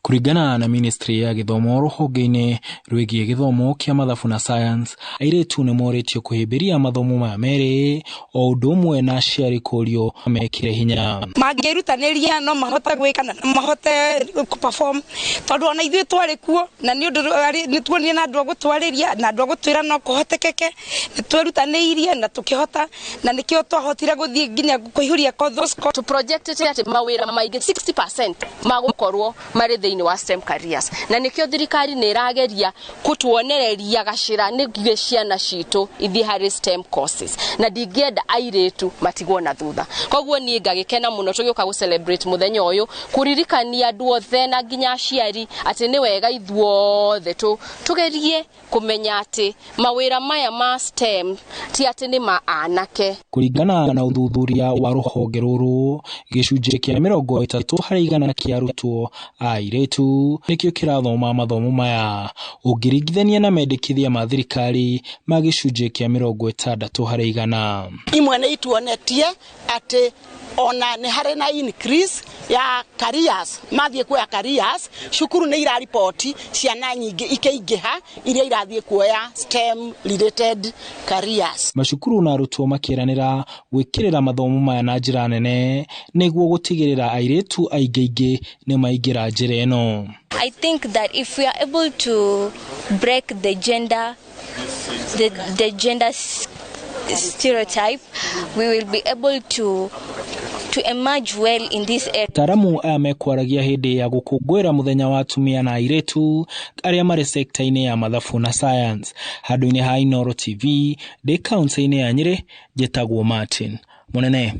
Kũringana na ministry ya gĩthomo rũhonge-inĩ rwĩgiĩ gĩthomo kĩa mathabu na science, airĩtu nĩ morĩtio kũhĩmbĩria mathomo maya merĩ o ũndũ ũmwe na aciari kũrio mekĩre hinya. Mangĩrutanĩria no mahote gwĩka na no mahote kũ-perform, tondũ ona ithuĩ twarĩ kuo na nĩ ũndũ nĩ tuonire na andũ a gũtwarĩria na andũ a gũtwĩra no kũhotekeke. Nĩ twerutanĩirie na tũkĩhota, na nĩkĩo twahotire gũthiĩ nginya kũihũria those. Tũ projectĩte atĩ mawĩra maingĩ 60% magũkorwo marĩ thĩinĩ wa STEM careers, na nĩkĩo thirikari nĩ ĩrageria gũtuonereria gacĩra nĩguo ciana citũ ithiĩ harĩ STEM courses, na ndingĩenda airĩtu matigwo na thutha. Koguo niĩ ngagĩkena mũno tũgĩũka gũ celebrate mũthenya ũyũ, kũririkania andũ othe na nginya aciari atĩ nĩ wega ithuothe tũgerie kũmenya atĩ mawĩra maya ma STEM ti atĩ nĩ ma anake. Kũringana na ũthuthuria wa rũhonge rũrũ, gĩcunjĩ kĩa 30% kĩa arutwo a airĩtu nĩkĩo kĩrathoma mathomo maya, ũngĩringithania na mendekithia ma thirikari ma gĩcunjĩ kĩa 60%. Imwe nĩ ituonetie atĩ ona nĩ harĩ na increase ya careers, mathiĩ kuoya careers cukuru nĩ iraripoti ciana nyingĩ ikĩingĩha iria irathiĩ kuoya STEM related careers. Macukuru na arutwo makĩranĩra gwĩkĩrĩra mathomo maya na njĩra nene nĩguo gũtigĩrĩra airĩtu aingĩ nĩ maingĩra njĩra ĩno. I think that if we are able to break the gender stereotype, we will be able to emerge well in this area. Ataaramu aya mekwaragia hĩndĩ ya gũkũngũĩra mũthenya wa atumia na airĩtu arĩa marĩ sekta-inĩ ya mathabu na science. Handũ-inĩ ha Inooro TV, ndĩ kaunti-inĩ ya Nyĩrĩ, njĩtagwo Martin Mũnene.